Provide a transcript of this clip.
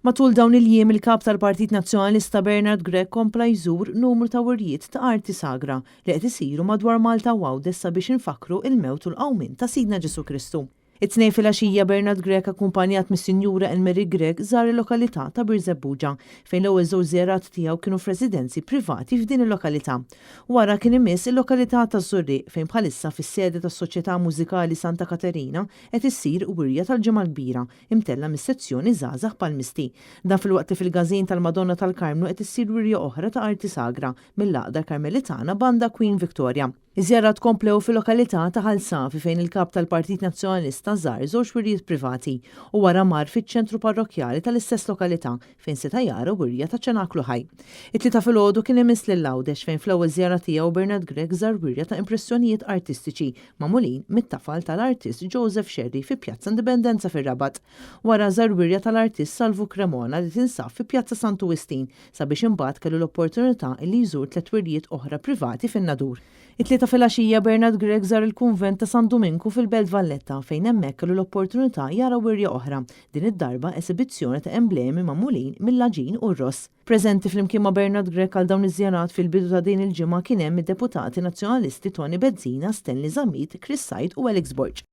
Matul dawn il-jiem il-Kap tal-Partit Nazzjonalista Bernard Grech kompla jżur numru ta' wirjiet ta' arti sagra li qed isiru madwar Malta u Għawdex sabiex infakkru il-mewt u l-qawmien ta' Sidna Ġesù Kristu. It-Tnejn filgħaxija Bernard Grech akkumpanjat mis-Sinjura Anne-Marie Grech żar il-lokalità ta' Birżebbuġa fejn l-ewwel żewġ żjarat tiegħu kienu f'residenzi privati f'din il-lokalità. Wara kien imiss il-lokalità taż-Żurrieq fejn bħalissa fis-sede tas-Soċjetà Mużikali Santa Katerina qed issir wirja tal-Ġimgħa l-Kbira imtella' mis-sezzjoni Żgħażagħ Palmisti. Dan filwaqt li fil-Każin tal-Madonna tal-Karmnu qed issir wirja oħra ta' arti sagra mill-Għaqda Karmelitana Banda Queen Victoria. Iż-żjarat komplew fil-lokalità ta' Ħal Safi fejn il-Kap tal-Partit Nazzjonalista żar żewġ wirjiet privati u wara mar fiċ-ċentru parrokkjali tal-istess lokalità fejn seta' jara wirja ta' ċenaklu ħaj. It-Tlieta filgħodu kien imiss lil Għawdex fejn fl-ewwel żjara tiegħu Bernard Grech żar wirja ta' impressjonijiet artistiċi magħmulin mit-tafal tal-artist Joseph Scerri fi Pjazza Indipendenza fir-Rabat. Wara żar wirja tal-artist Salvu Cremona li tinsab fi Pjazza Santu Wistin sabiex imbagħad kellu l-opportunità li jżur tlett wirjiet oħra privati fin-Nadur. It-Tlieta filgħaxija Bernard Grech żar il-Kunvent ta' San Duminku fil-Belt Valletta fejn hemmhekk kellu l-opportunità jara wirja oħra, din id-darba esibizzjoni ta' emblemi magħmulin mill-għaġin u r-ross. Preżenti flimkien ma' Bernard Grech għal dawn iż-żjarat fil-bidu ta' din il-ġimgħa kien hemm id-Deputati Nazzjonalisti Toni Bezzina, Stanley Zammit, Chris Said u Alex Borg.